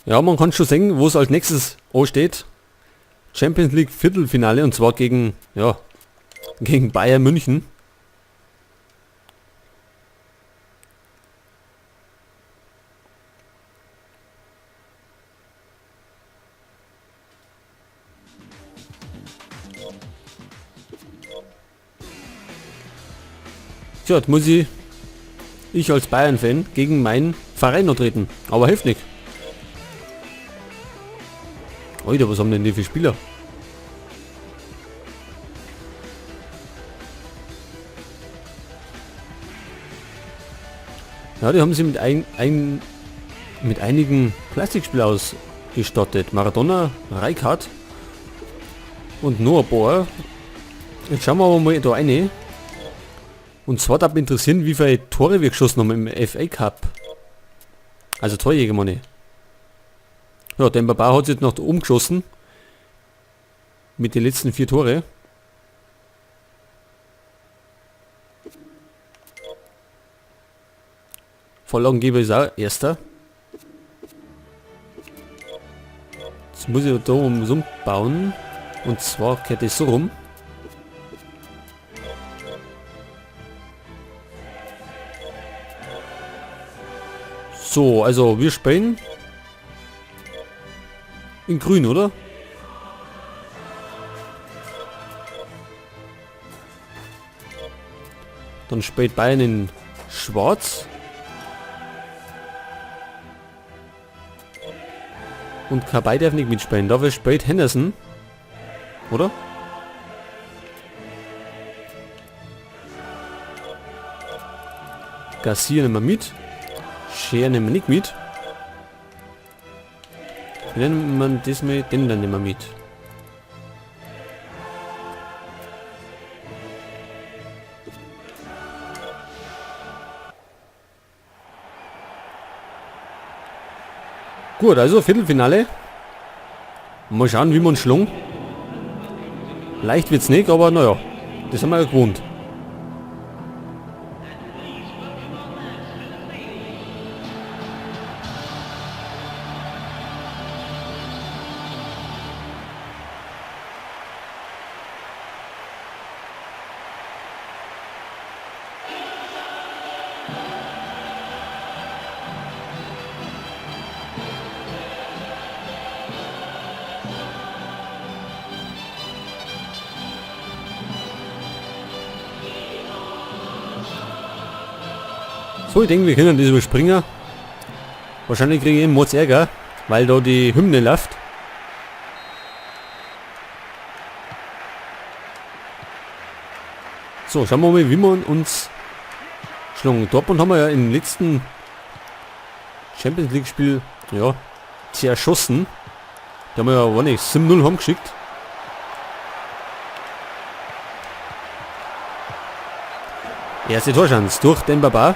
Ja, man kann schon sehen, wo es als nächstes ansteht. Champions League Viertelfinale und zwar gegen Bayern München. Tja, jetzt muss ich als Bayern-Fan gegen meinen Verein antreten. Aber hilft nicht. Alter, was haben denn die für Spieler? Ja, die haben sie mit einigen Plastikspielern ausgestattet. Maradona, Rijkaard und Noah Bohr. Jetzt schauen wir aber mal da rein. Und zwar darf mich interessieren, wie viele Tore wir geschossen haben im FA Cup. Also Torjäger meine ich. Ja, Demba Ba hat sich jetzt noch oben geschossen. Mit den letzten 4 Tore. Vorlagengeber ist auch erster. Jetzt muss ich da oben so bauen. Und zwar kehrt das so rum. So, also wir spielen in grün, oder? Dann spielt Bayern in schwarz. Und Cabaye darf nicht mitspielen. Dafür spielt Henderson. Oder? Garcia nehmen wir mit. Scher nehmen wir nicht mit. Wie nennt man das mit? Den dann nehmen wir mit. Gut, also Viertelfinale. Mal schauen, wie man schlungen. Leicht wird's nicht, aber naja, das haben wir ja gewohnt. So, ich denke, wir können das überspringen. Wahrscheinlich kriege ich eben Mords Ärger, weil da die Hymne läuft. So, schauen wir mal, wie wir uns schlagen. Dortmund haben wir ja im letzten Champions League Spiel, ja, zerschossen. Da haben wir ja, war nicht, 7-0 heimgeschickt. Erste Torchance durch Demba Ba.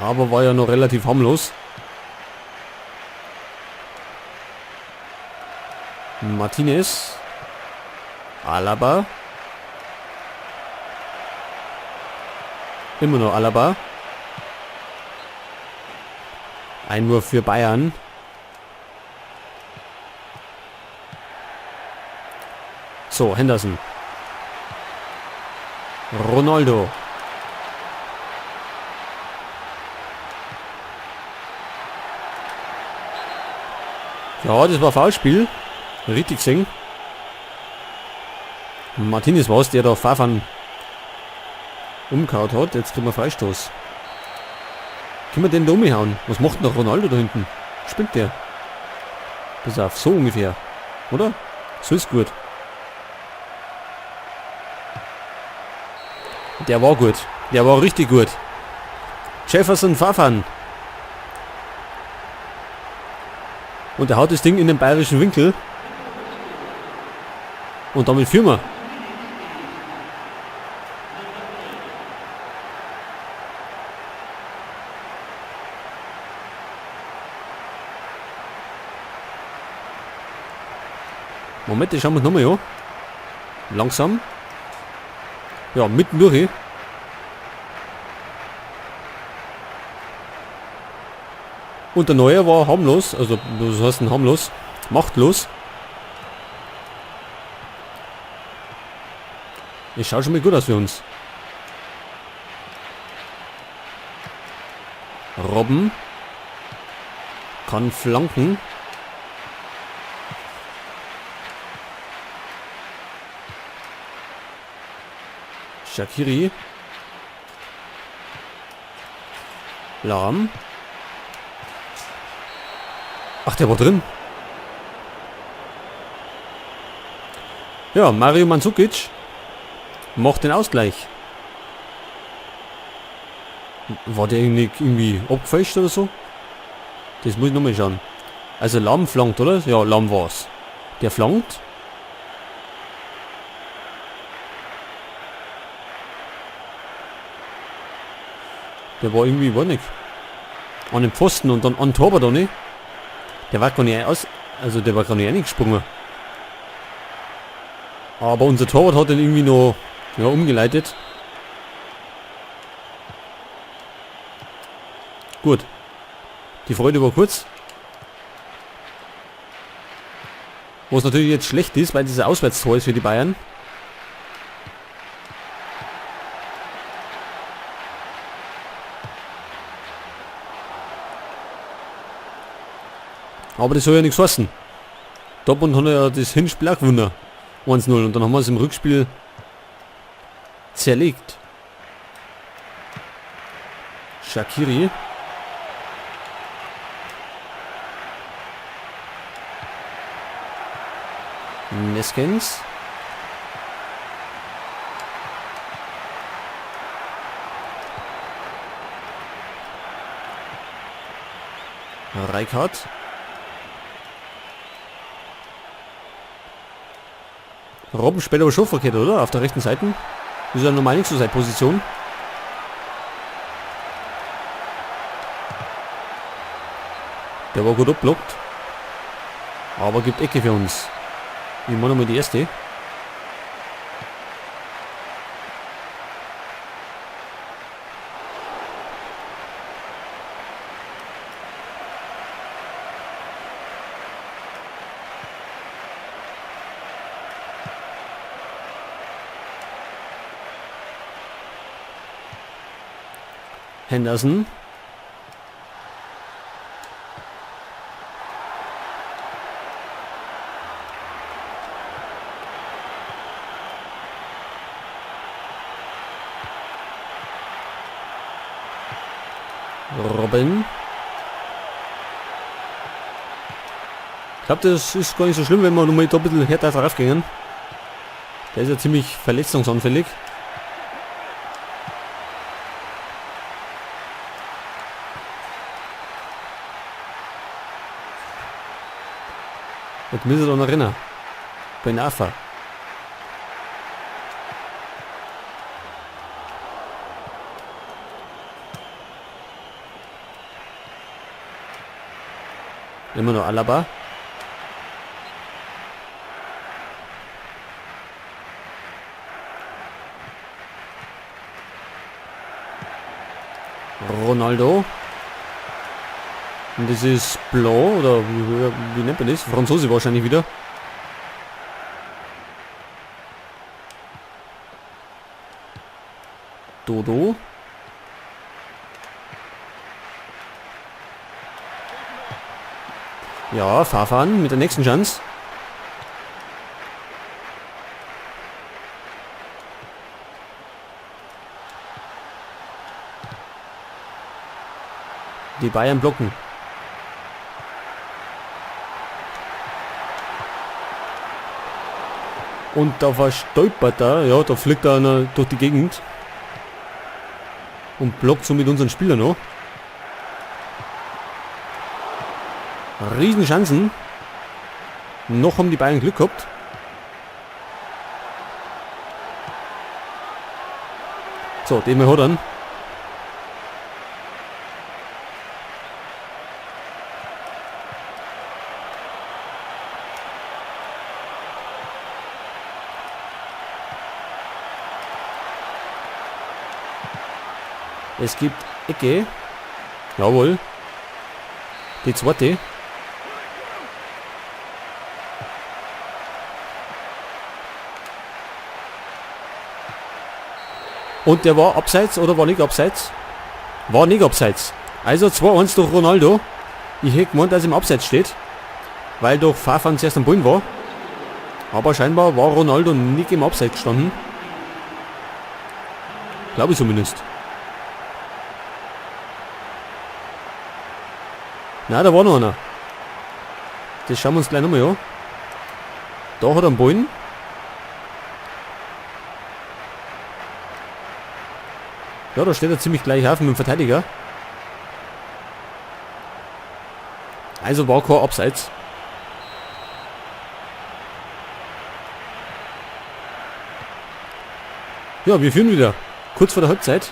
Aber war ja noch relativ harmlos. Martinez. Alaba. Immer noch Alaba. Einwurf für Bayern. So, Henderson. Ronaldo. Ja, das war Foulspiel. Richtig gesehen. Martinez war's, der da Farfan umgehauen hat. Jetzt kriegen wir Freistoß. Können wir den da umhauen? Was macht denn der Ronaldo da hinten? Spinnt der? Pass auf, so ungefähr. Oder? So ist gut. Der war gut. Der war richtig gut. Jefferson Farfan. Und er haut das Ding in den bayerischen Winkel. Und damit führen wir. Moment, das schauen wir uns nochmal an. Langsam. Ja, mitten durch. Und der Neuer war harmlos, also was heißt denn harmlos? Machtlos. Es schaut schon mal gut aus für uns. Robben kann flanken. Shaqiri. Lahm. Ach, der war drin. Ja, Mario Mandzukic macht den Ausgleich. War der irgendwie abgefälscht oder so? Das muss ich nochmal schauen. Also Lahm flankt, oder? Ja, Lahm war's. Der flankt. Der war irgendwie, war nicht. An dem Pfosten und dann an Torwart auch nicht. Der war gar nicht aus, also der war gar nicht reingesprungen. Aber unser Torwart hat den irgendwie noch, ja, umgeleitet. Gut. Die Freude war kurz. Was natürlich jetzt schlecht ist, weil dieser Auswärtstor ist für die Bayern. Aber das soll ja nichts heißen. Dortmund hat ja das Hinspiel auch gewonnen. 1-0. Und dann haben wir es im Rückspiel zerlegt. Shaqiri. Neskens. Rijkaard. Robben spielt aber schon verkehrt, oder? Auf der rechten Seite. Das ist ja normal nicht so seine Position. Der war gut abblockt. Aber gibt Ecke für uns. Ich mach nochmal die erste. Henderson. Robben. Ich glaub, das ist gar nicht so schlimm, wenn wir nochmal da ein bisschen härter drauf gehen. Der ist ja ziemlich verletzungsanfällig. Jetzt müssen wir doch noch rennen. Ben Arfa. Immer noch Alaba. Ronaldo. Und das ist blau, oder wie nennt man das? Franzose wahrscheinlich wieder. Dodo. Ja, Farfan mit der nächsten Chance. Die Bayern blocken. Und da verstolpert er, ja, da fliegt er einer durch die Gegend. Und blockt somit unseren Spieler noch. Riesenchancen. Noch haben die Bayern Glück gehabt. So, den wir hat er. Es gibt Ecke. Jawohl. Die zweite. Und der war abseits oder war nicht abseits? War nicht abseits. Also 2-1 durch Ronaldo. Ich hätte gemeint, dass er im Abseits steht. Weil doch Farfan zuerst am Bullen war. Aber scheinbar war Ronaldo nicht im Abseits gestanden. Glaube ich zumindest. Na, da war noch einer. Das schauen wir uns gleich nochmal an. Da hat er einen Bullen. Ja, da steht er ziemlich gleich auf mit dem Verteidiger. Also war kein Abseits. Ja, wir führen wieder. Kurz vor der Halbzeit.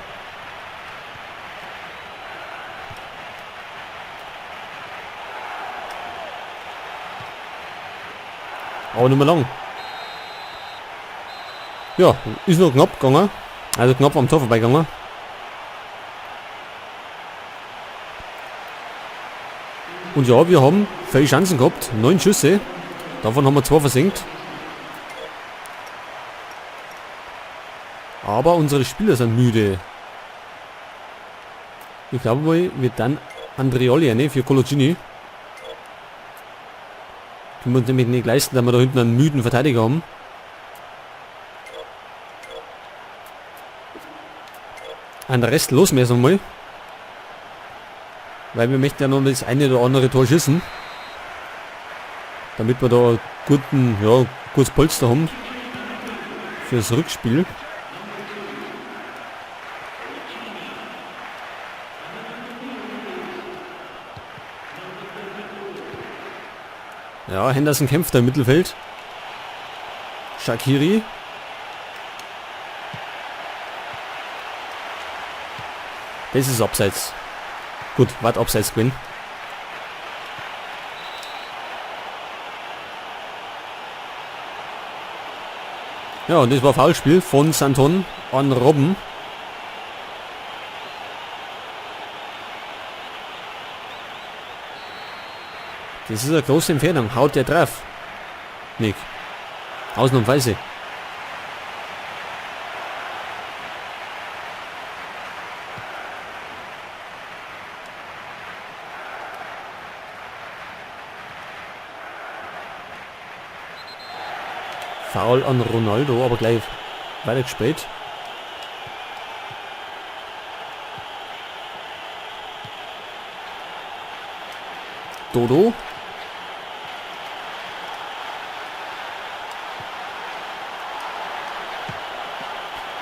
Aber nicht mehr lang. Ja, ist noch knapp gegangen. Also knapp am Tor vorbeigegangen. Und ja, wir haben viele Chancen gehabt. 9 Schüsse. Davon haben wir 2 versenkt. Aber unsere Spieler sind müde. Ich glaube wohl, wird dann Andreoli, ne, für Coloccini. Können wir uns nämlich nicht leisten, dass wir da hinten einen müden Verteidiger haben. An der Rest los müssen wir mal. Weil wir möchten ja noch das eine oder andere Tor schießen. Damit wir da gutes Polster haben. Fürs Rückspiel. Ja, Henderson kämpft da im Mittelfeld. Shaqiri. Das ist abseits. Gut, wart abseits gewesen. Ja, und das war Foulspiel von Santon an Robben. Das ist eine große Entfernung. Haut der drauf? Nick. Ausnahmsweise. Foul an Ronaldo, aber gleich weitergespielt. Dodo.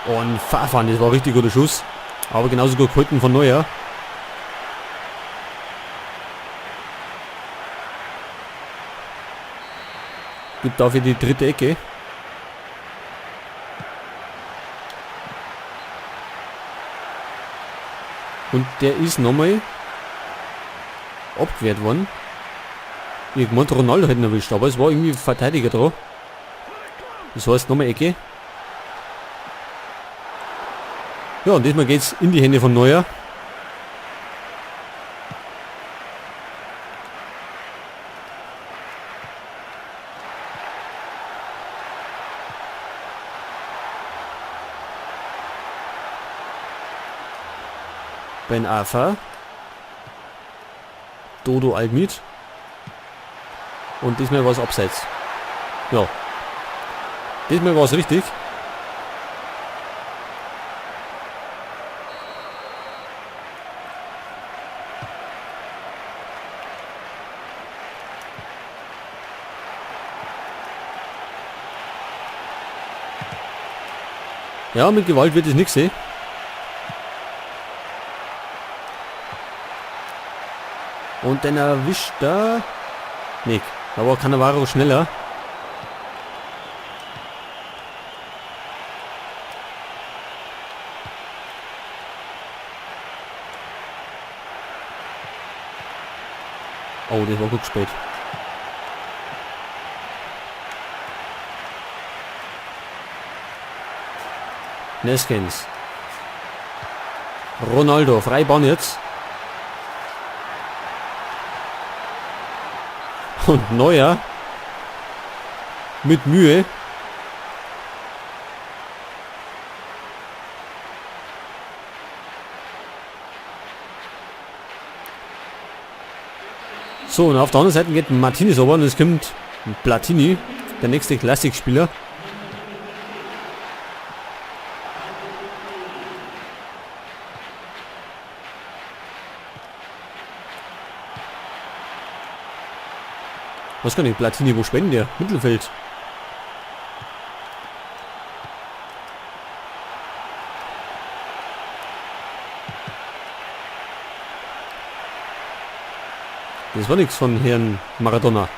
Und Farfan, das war ein richtig guter Schuss. Aber genauso gut gehalten von Neuer. Gibt dafür die dritte Ecke. Und der ist nochmal abgewehrt worden. Ich meinte, Ronaldo hätte ihn erwischt, aber es war irgendwie Verteidiger da. Das heißt nochmal Ecke. Ja, und diesmal geht's in die Hände von Neuer. Ben Arfa. Dodo Almid. Und diesmal war's abseits. Ja. Diesmal war's richtig. Ja, mit Gewalt wird es nix, eh? Und dann erwischt er Nick. Da war Cannavaro schneller. Oh, das war gut gespielt. Neskens. Ronaldo, Freibahn jetzt. Und Neuer mit Mühe. So, und auf der anderen Seite geht Martinez over und es kommt Platini, der nächste Klassikspieler. Was kann ich? Platini, wo spenden der? Mittelfeld. Das war nichts von Herrn Maradona.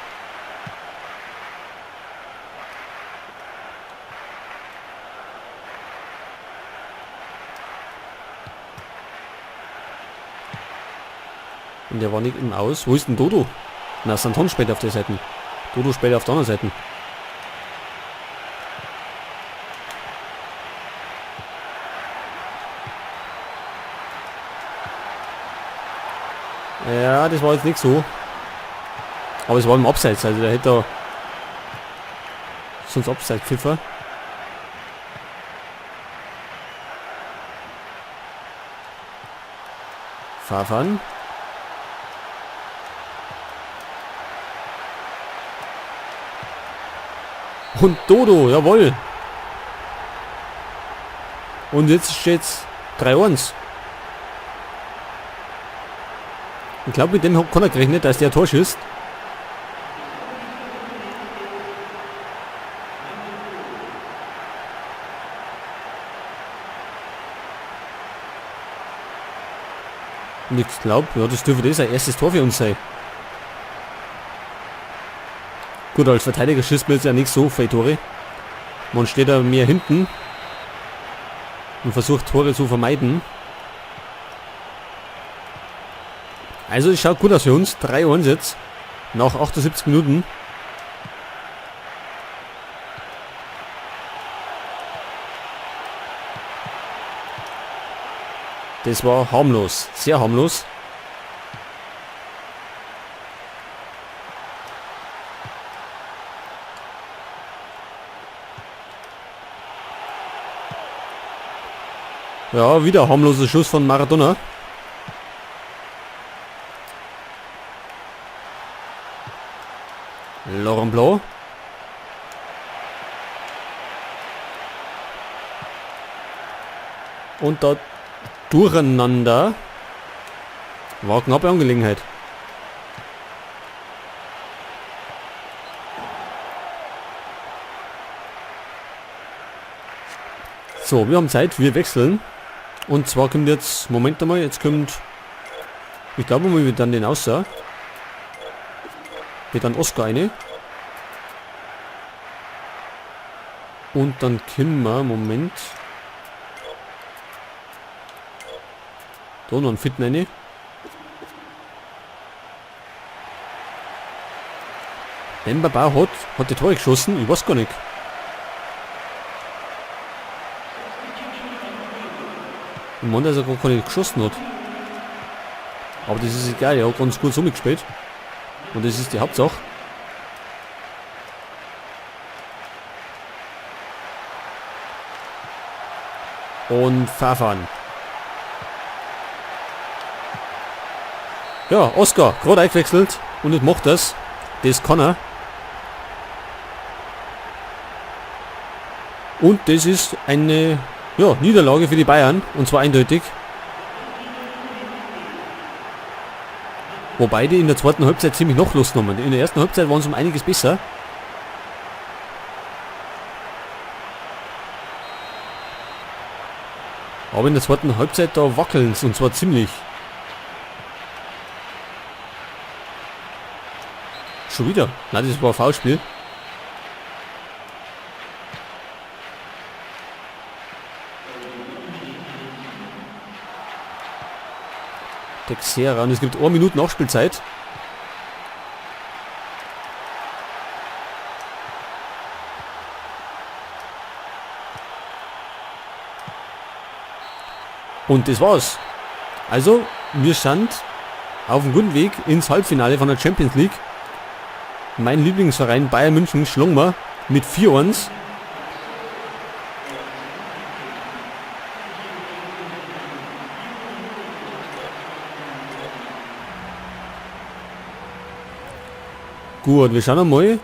Und der war nicht im Aus. Wo ist denn Dodo? Na, Santon spielt auf der Seite. Dodo spielt auf der anderen Seite. Ja, das war jetzt nicht so. Aber es war im Abseits, also der hätte da sonst Abseits pfiffer. Farfan. Und Dodo, jawohl. Und jetzt steht's 3-1. Ich glaube, mit dem hat keiner gerechnet, dass der Tor schießt. Und ich glaube, ja, das dürfte das sein erstes Tor für uns sein. Gut, als Verteidiger schießt man jetzt ja nicht so viele Tore. Man steht da mehr hinten und versucht Tore zu vermeiden. Also es schaut gut aus für uns. 3-1 jetzt. Nach 78 Minuten. Das war harmlos. Sehr harmlos. Ja, wieder harmloser Schuss von Maradona. Laurent Blanc. Und da durcheinander. War knappe Angelegenheit. So, wir haben Zeit, wir wechseln. Und zwar kommt jetzt, Moment einmal, jetzt kommt, ich glaube mal, wir dann den aussah. Geht dann Oscar eine. Und dann können wir, Moment. Da noch einen fitten eine. Demba Ba hat die Tore geschossen, ich weiß gar nicht. Ich meine, dass er gar nicht geschossen hat. Aber das ist egal, er hat ganz gut so mitgespielt. Und das ist die Hauptsache. Und Farfan. Ja, Oscar, gerade eingewechselt und jetzt macht das. Das kann er. Und das ist eine, ja, Niederlage für die Bayern. Und zwar eindeutig. Wobei die in der zweiten Halbzeit ziemlich noch Lust genommen. In der ersten Halbzeit waren sie um einiges besser. Aber in der zweiten Halbzeit da wackeln sie und zwar ziemlich. Schon wieder. Nein, das war ein Foulspiel. Texera. Und es gibt 1 Minute Nachspielzeit. Und das war's. Also, wir sind auf dem guten Weg ins Halbfinale von der Champions League. Mein Lieblingsverein Bayern München schlagen wir mit 4-1. Gut, wir schauen einmal.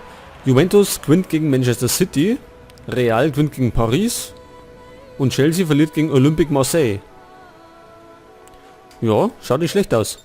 Juventus gewinnt gegen Manchester City, Real gewinnt gegen Paris und Chelsea verliert gegen Olympique Marseille. Ja, schaut nicht schlecht aus.